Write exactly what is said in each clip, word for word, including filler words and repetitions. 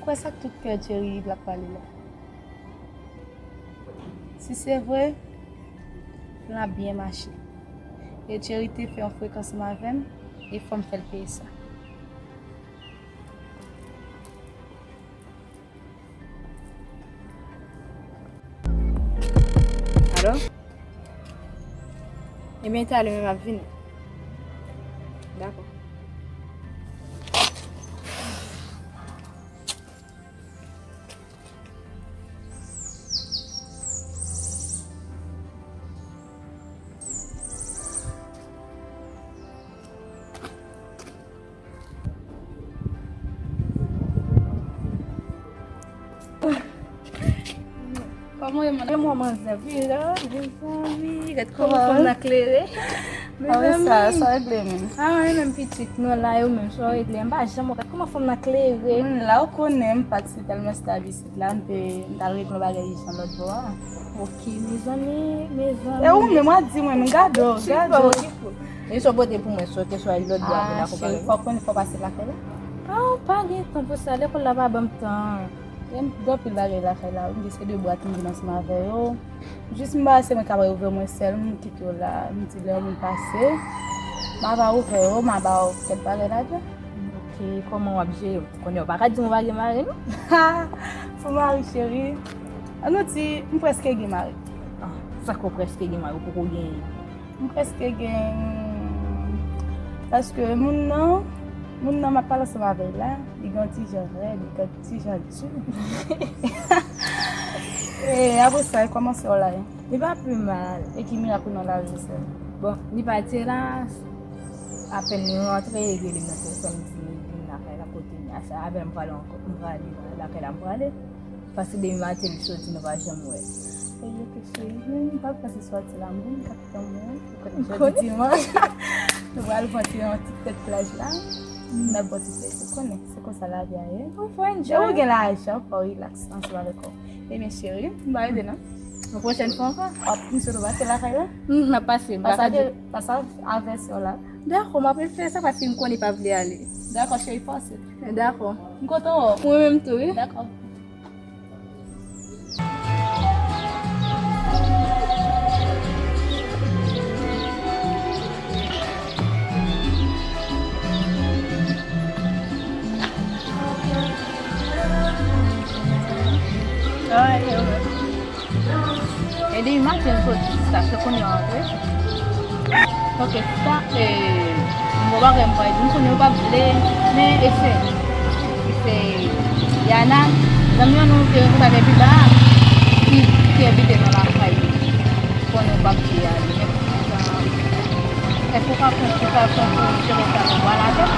Kwè sa k tout kè Jerry l ap pale la. Si se vre, plan ap byen mache. E Jerry te fè yon frekans ansanm avè m, e fò m fè l peye sa. Alo? Ebyen, talè m ap vini. Dakò. Kòman w ye, manzè? Mwen, manzè, wi, la, mezanmi, gad kòman fanm nan klere. Mezanmi. Sa regle menm. Ah, mwen menm pitit, non, la, yo menm, sa regle. M pa janm wè, gad kòman fanm nan klere. Mwen, la, ou konnen, m pati tèlman stab isit la, m te, m t al regle yon bagay ijan lòt bò a. Ok, mezanmi, mezanmi. E ou menm, w ap di mwen, men gade w, gade w. E sa w pote pou mwen, sa w te swa lòt bò a, pou n akonpanye. Ah, cheri, fò w konnen, fò w pase lakay la. Ah, pa gen tan pou sa, lekòl la pa ban m tan. E m gen anpil bagay lakay la, wi, m gen se de brat m vin ansanm avè yo. Jis m ba se mwen k ap ouvè mwen sèl, m kite yo la, m di lè yon moun pase, m ava ouvè yo, m a ba yo kèk bagay ladan. Ok, kòman w ap jere? Kounye a w pa ka di m w pa gen mari, non? Ha! Pou mari, cheri. An nou di, m prèske gen mari. Ah, sa k w prèske gen mari, ou poko genyen? M prèske gen, paske moun nan, moun nan m ap pale ansanm avè l la, li gen yon ti jan rèd, li gen yon ti jan di. E apre sa, e kòman sè w la ye? Li pa pi mal. E ki mirak ou nan lavi, sè? Bon, li pati la, apèn li rantre, li rele m nan telefòn, li di li vin lakay la kote m ye. Sa avè m pale ankò, m prale lakay la, m prale. Paske depi maten li soti, nou pa janm wè. E yo te cheri, m pa panse soti la, m vin kat tan mwen. Ou konnen jodi dimanch. Nou pral pran ti, yon ti tèt plaj la. N ap pran ti plaj, ou konnen, se konsa lavi a ye. Ou fò enjoy. Lè ou gen lajan, fò w rilaks ansanm avèk ou. Ebyen, cheri, m pa rete non. Yon pwochèn fwa ankò. W ap, m sot ou pase lakay la? Hmm, m ap pase, m pa ka di. Pase avè sè w la. Dakò, m ap fè sa paske m konnen li pa vle ale. Dakò, cheri, fòse. Dakò. M kontan wè w. Mwen menm tou, wi. Dakò. E depi maten m soti sista, se kounye a w antre. Ok, sista, e, m gon bagay m pral di, m konnen w p ap vle, men e se, se Yana, zanmi an nou te rankontre depi ba a, ki, ki envite m nan lakay li. Konnen w p ap vle ale, men poukisa, èske w ka pran ti fason pou jere sa pou w al avè m?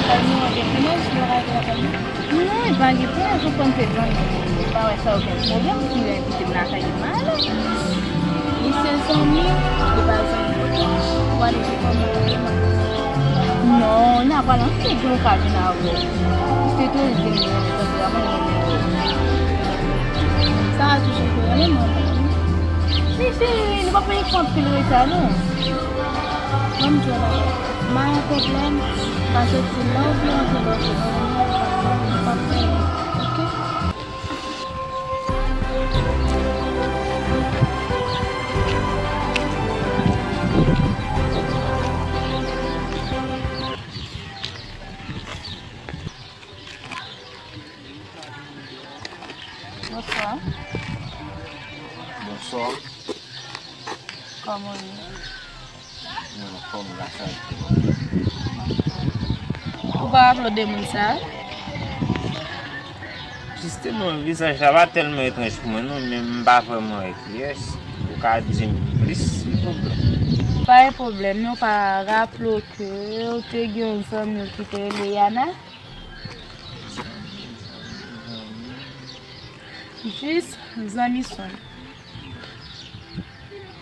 Sa nou gen pwoblèm si w al avè m? Non, e pa gen pwoblèm, se konn se zanmi m, m pa wè sa okenn pwoblèm, si yo envite m lakay li, m ale. Li se zanmi m, li pa zanmi m, ok? W ale se kòman w ye, m ap... Non, n a pale anpil, gen yon ka vin avè w. Piske tou l di m li renmen tanperaman, li renmen w. Sa a toujou pou renmen mwen, wi. Men cheri, nou p ap menm fè anpil reta, non. Ban m di w yon bagay. M pa gen pwoblèm, pa soti lè w vle antre, lè w vle, mwen menm, mwen pa gen pwoblèm, m p ap fè anyen, ok? Bonswa. Bonswa. Kòman w ye? Mwen anfòm, gras a Dye. Ou pa raple w de moun sa a? Jisteman, vizaj la pa tèlman etranj pou mwen non, men m pa vrèman wè kiyès. Ou ka di m plis, silvouplè? Pa gen pwoblèm, men w pa raple w ke w te gen yon zanmi w ki te rele Yana? Jis zanmi Son.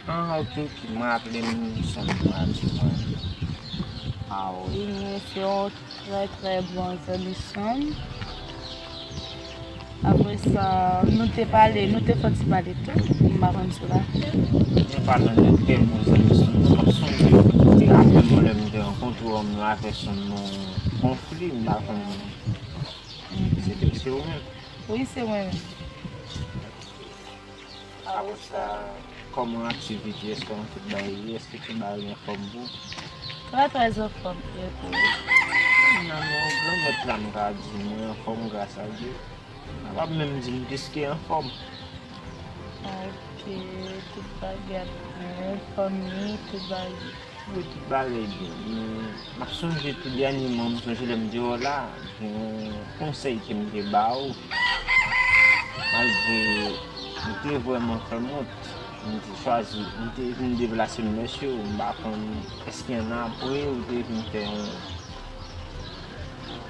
Ah, ok, ok, mwen raple m, Son, mwen raple m, mwen raple m. Ah, wi, mwen se yon trè, trè bon zanmi Son. Apre sa, nou te pale, nou te fè ti pale tou, m pa konn sou la. Nou pa nan de trè bon zanmi Son, m ap sonje, ou te raple m lè m te rankontre w, mwen avè Son nan konfli, m pa konn. Ok, Se, se ou menm? Wi, se mwen menm. Apre sa, kòman aktivite, kòman tout bagay ye? Èske tout bagay anfòm pou ou? Trè, trè anfòm, e pou ou? Nan non Granmèt la, m ka di mwen anfòm, gras a Dye. M kapab menm di m plis ke anfòm. Ok, tout bagay ap byen, fanmi, tout bagay. Wi, tout bagay byen. Men, m ap sonje tou dènyèman, m sonje lè m deyò la, gen yon konsèy ke m te ba ou. Malgre m te vrèman fè m wont, m te chwazi, m te vin deplase m mesye, m pa konn èske y ann apre, ou te vin fè yon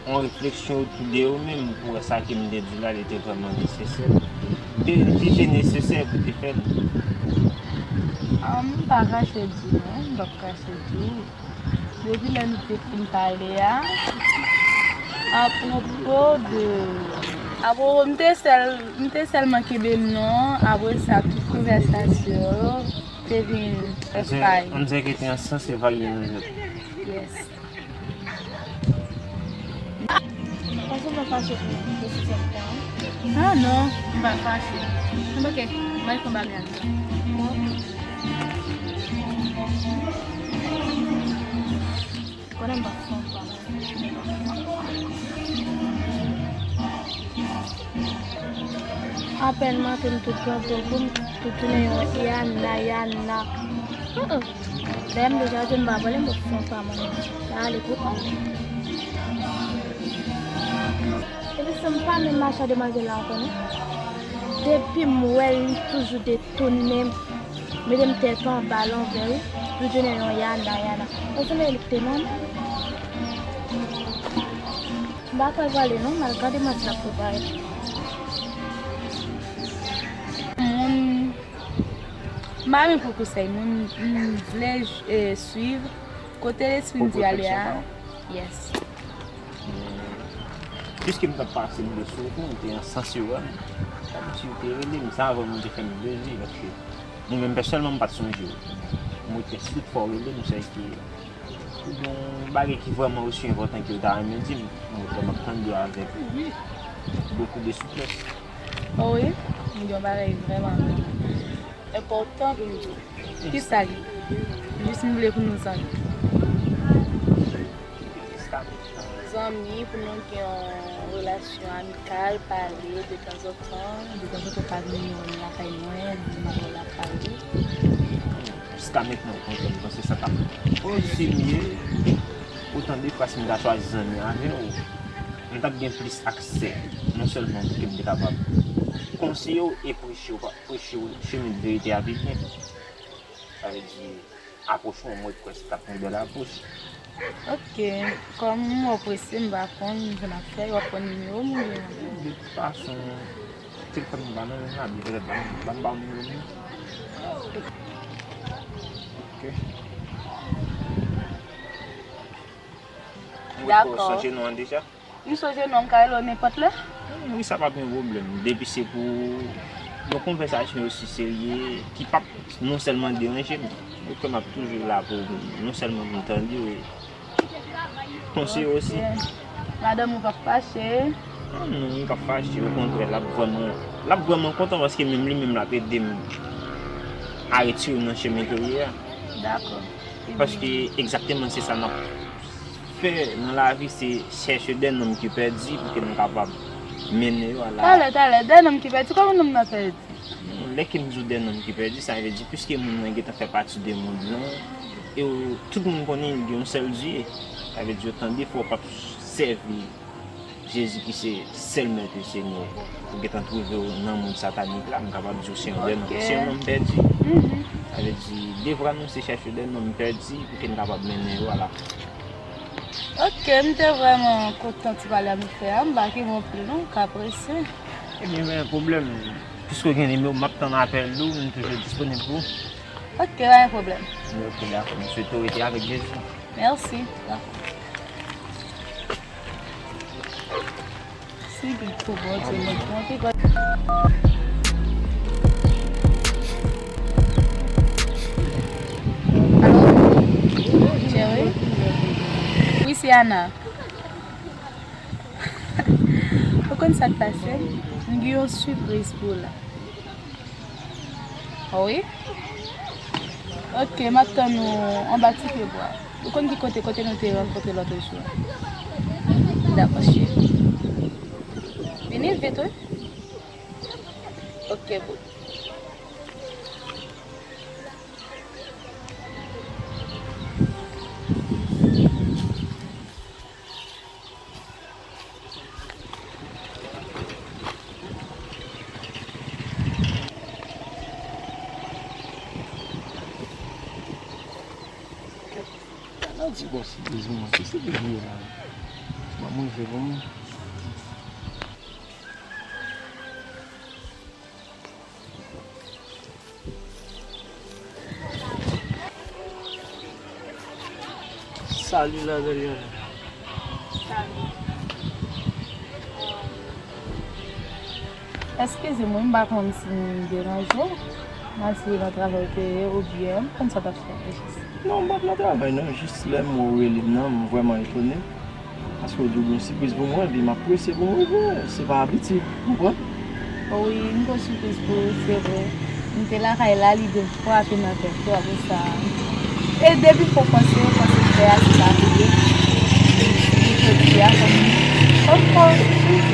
yon refleksyon otou de ou menm pou wè sa ke m te di la, li te vrèman nesesè. Li te, li te nesesè pou te fè l. Ah, m pa kache di w, non, m p ap kache di w. Depi lè nou te fin pale a, apwopo de, apwopo, m te sèl, m te sèlman kenbe non, apre sa, tout konvèsasyon yo te vin espay. On dirait que te an sans se varye nou jòt. Yes. Paske w pa fache pou desizyon m pran an? Ah non, m pa fache. Oke, m al fè yon bagay avè w. Konnen m pa fè yon bagay. Apèn maten m tout pran pran kou m, tout tounen yon yana yana. Uh-uh. Dayè m deja di m pa vòlè, m fè yon pa mwen menm. Sa ale pou kò m. Epi sa m pa menm mache a demwazèl la ankò non. Depi m wè l, li toujou detounen m. Mete m tèt anba lanvè wi. Li tounen yon yana yana. Ou sanble li te manman. M pa kwè l prale non, m al gade match l ap prepare. Moun M pa renmen pran konsèy moun, m vle, eh, swiv kote lespri m di ale a. Yes. Piske m t ap pase m de sou ou, m te an sans yo wè m. Sa vle di ou te rele m, sa vrèman te fè m plezi, paske mwen menm pèsonèlman m pa t sonje w. Mwen te swiv fò w rele m, se ke ou gen yon bagay ki vrèman osi enpòtan ke w ta renmen di m. Mwen vrèman tande avèk beaucoup de souplesse. O wi, m gen yon bagay vrèman, vrèman enpòtan pou m di w. Kisa l ye? Jis m vle pou nou zanmi. Zanmi, pou nou gen yon relasyon amikal, pale detanzantan, detanzantan pa vin lakay mwen, m ap lakay ou. Jiska mentnan, ou konprann, m panse sa t ap osi mye. Otan de fwa, si m ta chwazi zanmi avè w, m t ap gen plis aksè, non sèlman pou ke m te kapab konseye w e preche w, preche w chemen verite a pi byen. Sa vle di, apwoch ou an, mwen kwè se t ap yon bèl apwoch. Ok, kòm ou prese, m pa konn jan n ap fè, w ap pran nimewo m oubyen? De tout fason, telefòn mwen pa nan men m la, byen petèt ban m, ban m ba w nimewo m nan. Ok. Ou sonje non an deja? M sonje non, m ka rele w nenpòt lè? Wi, sa p ap gen pwoblèm. Depi se pou yon konvèsasyon osi serye ki p ap non sèlman deranje m, men ke m ap toujou la pou non sèlman pou m tande w e konseye w osi. Ok. Madanm ou p ap fache? Non, non, li p ap fache, okontrè, l ap vrèman, l ap vrèman kontan paske menm li menm l ap ede m a retire m nan chemen ke w ye a. Dakò. Paske egzakteman se sa n ap fè nan lavi, se chèche dè nonm ki pèdi pou ke nou kapab mennen yo a la. Talè, talè, dè nonm ki pèdi, kòman nonm nan pèdi? Lè ke m di w dè nonm ki pèdi, sa vle di piske moun nan gentan fè pati de mond lan, e w, tout moun konnen li gen yon sèl Dye, sa vle di otan de fwa w p ap sèvi Jezi ki se sèl Mèt e Senyè w, ou gentan twouve w nan mond satanik la, m kapab di w se yon dè nonm, se yon nonm pèdi. Sa vle di, devwa nou se chèche dè nonm pèdi pou ke n kapab mennen yo a la. Ok, m te vrèman kontan ti pale a nou fè a, m pa kenbe w anpil non, m ka prese. Ebyen, pa gen pwoblèm, piske w gen nimewo m, m ap tann apèl ou, m toujou disponib pou ou. Ok, pa gen pwoblèm. Ok, dakò, m swete w rete avèk Jezi. Mèsi. Dakò. Sigi pou Bondye mwen konte. Alo? Jerry? Wi, se Ana. Ou Konn sa k pase? M gen yon sipriz pou w la. Wi? Ok, m ap tann ou anba ti pye bwa. Ou konn ki kote, kote nou te rankontre lòt jou? Dakò, cheri. Vini vit, wi. Ok, boo. Ala di bò sipriz mwen, ki sipriz li ye la? Ban mwen jwe pou mwen. Salut, Landriana. Salut. Eskize mwen, m pa konn si m deranje w. M asire nan travay ou te ye oubyen m konn sa w t ap fè jis. Non, m pa t nan travay non, jis lè m wè w rele m nan, m vrèman etone. Paske w di w gen sipriz pou mwen, epi m ap prese pou m rive. Se pa abitid, ou konprann? Wi, m gen sipriz pou ou, se vre. M te lakay la, lide m frape nan tèt ou, apre sa. E depi fò panse, panse fè a, se pa vre. Jodi a, kòm, kòm, kòm, sipriz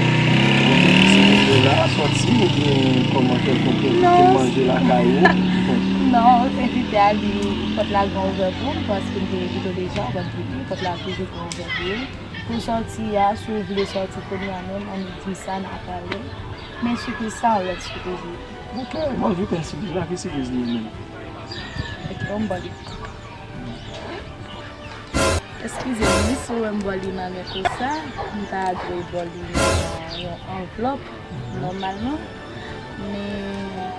la sòti, oubyen kòman kèlkonk envite manje lakay ou? Non, envite a, li, pòt la gen ouvè pou ou, paske m te envite w deja, w ap vini, pòt la toujou gen ouvè pou ou. Pou sòti a, si w vle sòti kounye a menm, annik di m sa, n a pale. Men sipriz sa, yon lòt sipriz li. Ok, m anvi konn sipriz la, ki sipriz li ye menm? Ok, ban m ba w li. Eskize m, wi, si w wè m ba w li nan men konsa, m ta dwe ba w li nan yon anvlòp, nòmalman. Men,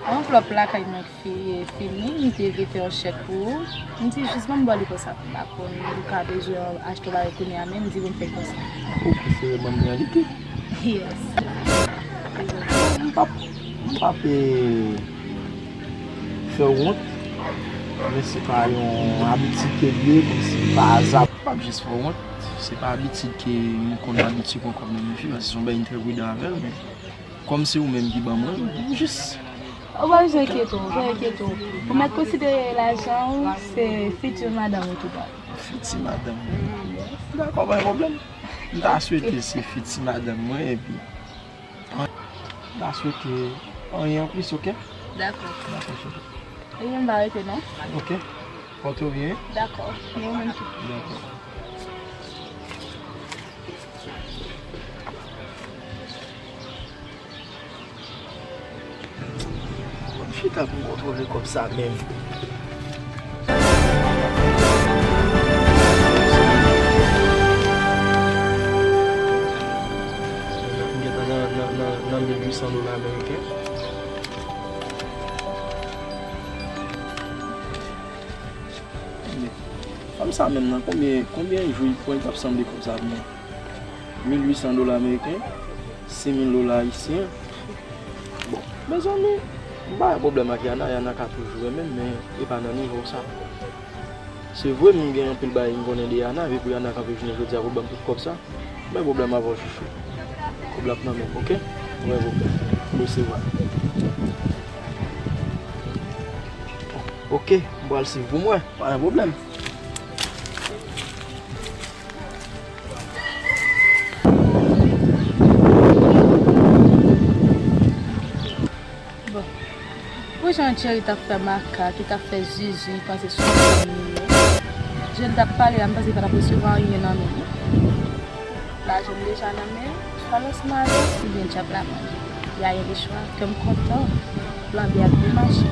anvlòp lakay mwen ki fini, m te vle fè yon chèk pou ou. M di jis ban m ba w li konsa, m pa konn, ou ka bezwen achte yon bagay kounye a menm, m di pou m fè l konsa. Ou prefere ban m li an likid? Yes. M p ap, m p ap, eh, fè w wont, men se pa yon abitid ke l ye, kòmsi pa aza. M p ap jis fè w wont, se pa abitid ke m konn abitid pran kòb nan men fi, paske se yon bagay m trè pridan avè l, men kòm se ou menm ki ban mwen, m jis. Ou pa bezwen enkyete w, pa enkyete w. Ou mèt konsidere lajan w se fiti madanm ou tou pral. Fiti madanm mwen. Dakò, pa gen pwoblèm. M ta swete se fiti madanm mwen, epi m ta swete anyen anplis, ok? Dakò. Dakò, cheri. Ebyen, m pa rete non. Ok. Pòte w byen. Dakò. Men ou menm tou. Dakò. Mwen chita pou m kontwole kòb sa menm. M gentan nan, nan, nan, nan mil uit san dola ameriken. Fanm sa menm nan, konbyen, konbyen jou li pran, li t ap sanble kòb sa pou mwen? Mil uit san dola ameriken, sis mil dola ayisyen. Bon, mezanmi, m pa gen pwoblèm ak Yana, Yana ka toujou renmen m, men e pa nan nivo sa. Se vre, m gen anpil bagay m konnen de Yana, epi pou Yana kanpe jounen jodi a pou l ban m tout kòb sa, m pa gen pwoblèm avè w, chouchou. Kòb la ap nan men m, ok? M pa gen pwoblèm. M resevwa l. Ok, m pral swiv pou mwen, pa gen pwoblèm. Bon. Pou jan Jerry t ap fè makak, li t ap fè zuzu, li panse sou fanmi yo. Jan li t ap pale a, m panse li pa t ap resevwa anyen nan men li. Lajan m deja nan men l, swa l ansanm avè l, oubyen dyab la manje. Li a gen de chwa, kè m kontan, plan B a dwe mache.